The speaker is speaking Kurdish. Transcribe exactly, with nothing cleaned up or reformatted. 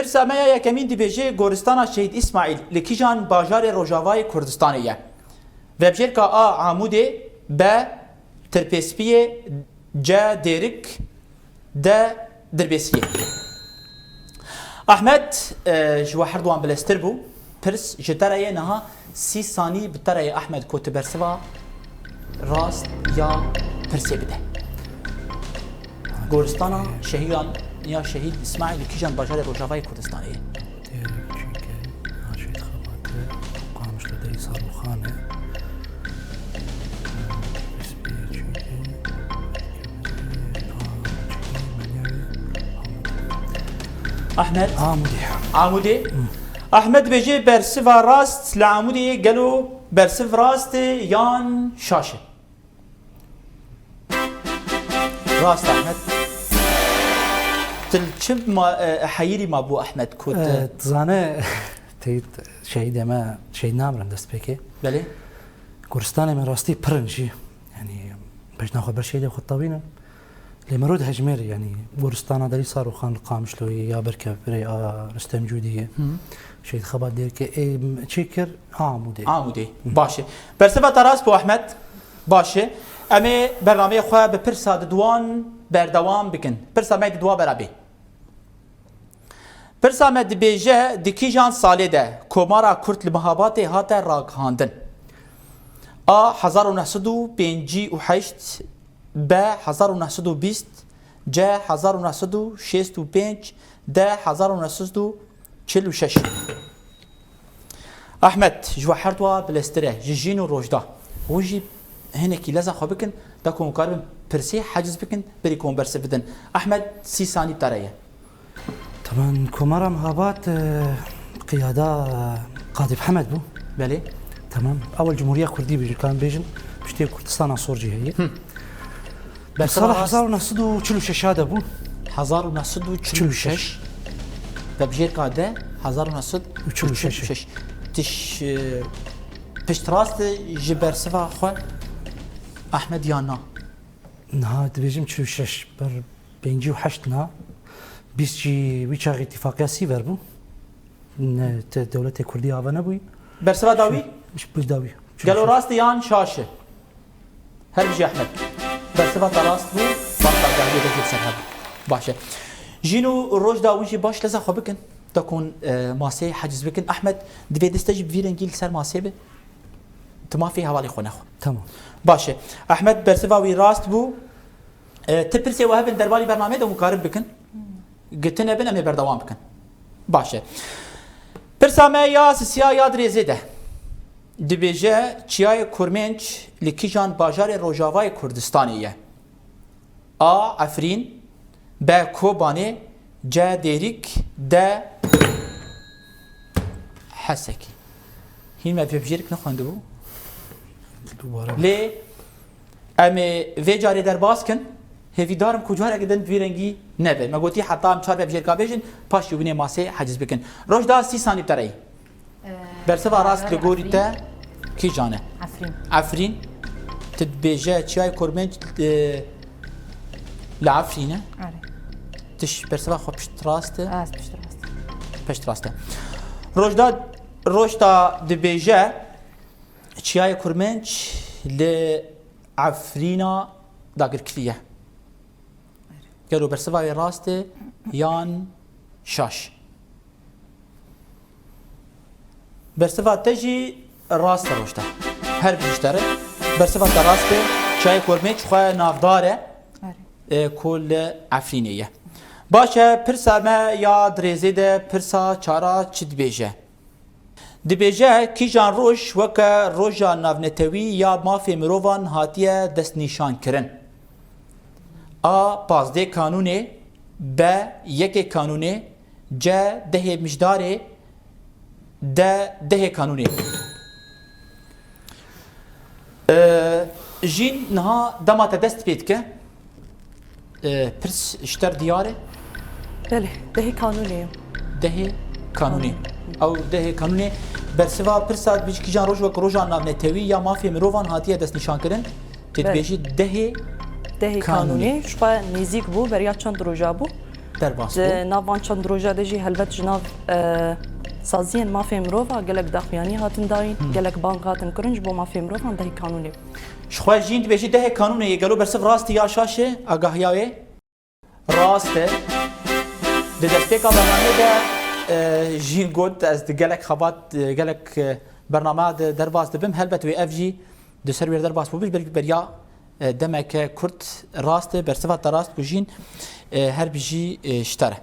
Pirsa me ya yekemîn dibêje, Goristana Şehîd Îsmaîl li kîjan bajarê Rojavayê Kurdistanê ye? Vebjêrka A, Amûdê, B, Tirpêspiyê, C, Dêrik, D, Dirbêsiyê. Ahmet, e, ji we herduwan bileztir bû. Pirs ji te re ye, niha sî sanî bi te re ye Ahmet, ku tu bersiva rast ya pirsê bide. Goristana Şehîdan ya Şehîd Îsmaîl li kîjan bajarê Rojavayê Kurdistanê ye? Dêrik çünkü Naşîd Xebatê, Qamişlo Derî Sarûxan e. Pirs bê çünkü Ahmet. Amûdê. Amûdê. Ahmet dibêje bersiva rast li Amûdê, gelo bersiv rast e yan şaş e? Rast Ahmet. Tu li çi ma, e, heyirî mabû Ahmet, ku tu E, tu zane, teyit şehîdê me, şehîd namirin destpêkê. Belê. Goristanê me rastî pir in jî. Yanî, bejna xwe ber şehîdê xwe tewînin. Lê mero dihejmêr, yanî, goristana Derî Sarûxan li Qamişloyê ya berke birê a Ristem Cûdiyê. Hı. Şehîd Xebat Dêrikê ê çê kir, Amûdê. Amûdê. Hı. Baş e. Bersiva te rast bû Ahmet. Baş e. Em ê bernameyê xwe bi pirsa diduwan berdewam bikin. Pirsa me diduwa bera bê. Pirsa me dibêje, di kîjan salê de Komara Kurd li Mihabatê hate ragihandin? A, hezar û neh sed û pêncî û heşt, B, hezar û neh sed û bîst, C, hezar û neh sed û şêst û pênc, D, hezar û neh sed û çil û şeş. Ahmet, ji we herduwa bileztir e, ji Jîn û Rojda. Hûn jî hinekî leza xwe bikin, da ku hûn karibin pirsê heciz bikin, berî ku hûn bersiv bidin. Ahmet, sî sanî bi te re ye. Tamam, Komara Mihabat, e, qiyada Qadî Mihemed bû. Belê. Tamam. Ewel Cumhuriya Kurdî bû, ji kan bêjin, piştê Kurdistana Sor jî heye. Hı. Bersiva Sala rast. Hezar û neh sed û çil û şeş de bû. Hezar û neh sed û çil û şeş. Çil û şeş. Vebjêrka D, hezar û neh sed û çil û şeş. Çil û şeş. Tiş, e, piştrast e ji bersiva xwe Ahmed ya na? Niha dibêjim çil û şeş. Ber pêncî û heşt na. Bîst jî wî çaxê îtîfaqiya Sîver bû. Ne, te dewletê Kurdî ava nebûyî. Bersiva dawî? Ji, ji dawî. Gelo rast e yan şaş e? Her bijî Ehmed. Bersiva te rast bû, basta gahiyê de jî li ser hebû. Baş e. Jîn û Rojda, wî jî baş leza xwe bikin. Da ku hûn, e, maseyê heciz bikin. Ehmed, divê dest te jî bi vî rengî li ser masê be. Tu mafê hevalê xwe nexwe. Tamam. Baş e. Ehmed, bersiva wî rast bû. E, ti pirsê we hebin derbarî bernameyê de hûn karin bikin. Gitine bin, em ê berdewam bikin. Baş e. Pirsa me ya sisiya ya dirêzê de. Dibêje, Çiyayê Kurmênc li kîjan bajarê Rojavayê Kurdistanê ye? A, Efrîn, B, Kobanê, C, Dêrik, D, Hesekî. Hîn me vebjêrik nexwendibû. Dubare. Lê em ê vê carê derbas kin. Hêvîdar im ku careke din bi vî rengî nebe. Me gotî heta em çar vebjêrka bêjin, paşê winê masê heciz bikin. Rojda, sî sanî bi te re ye. Ee, Bersiva rast li gorî te kîjan e? Efrîn. Efrîn. Tu dibêje Çiyayê Kurmênc, e, li Efrîn e? Erê. Tiş bersiva xwe pişt rast e? Ez pişt rast. Pişt rast e. Rojda, Rojda dibêje Çiyayê Kurmênc li Efrîna dagirkirî ye. Gelo bersiva wê rast e yan şaş? Bersiva te jî rast e Rojda. Her bijî ji te re. Bersiva te rast e. Çiyayê Kurmênc xwe navdar e. Erê. E, ku li Efrînê ye. Baş e, pirsa me ya dirêzê de pirsa çara çi dibêje? Dibêje, kîjan roj weke roja navnetewî ya mafê mirovan hatiye destnîşankirin? A, pazdeh Kanûnê, B, yekê Kanûnê, C, dehê Mijdarê, D, dehê Kanûnê. Ee, Jîn, niha dema te dest pê dike. Ee, pirs ji te re diyar e? Belê, dehê Kanûnê ye. Dehê Kanûnê. Ew dehê Kanûnê. Bersiva pirsa dibêjî kîjan roj wek roja navnetewî ya mafê mirovan hatiye destnîşankirin? Tê Belê. Dibêjî dehê Dehê Kanûnê. Kanûnê. Ji xwe nêzîk bû, beriya çend roja bû. derbas bû. Di nav van çend roja de jî helbet ji nav e, saziyên mafê mirova gelek daxuyanî hatin dayîn, gelek bang hatin kirin ji bo mafê mirovan dehê kanûnê. Ji xwe Jîn dibêjî dehê kanûnê yê gelo bersiv rast e ya şaş e, agahiya wê rast e. Di destpêka bernameyê de e, Jîn got ez di gelek xebat, e, gelek e, bername de derbas dibim. Helbet wê ev jî di ser wê derbas bû, belkî beriya e, demeke kurt rast e, bersiva te rast ku Jîn e, her bijî e, ji te re.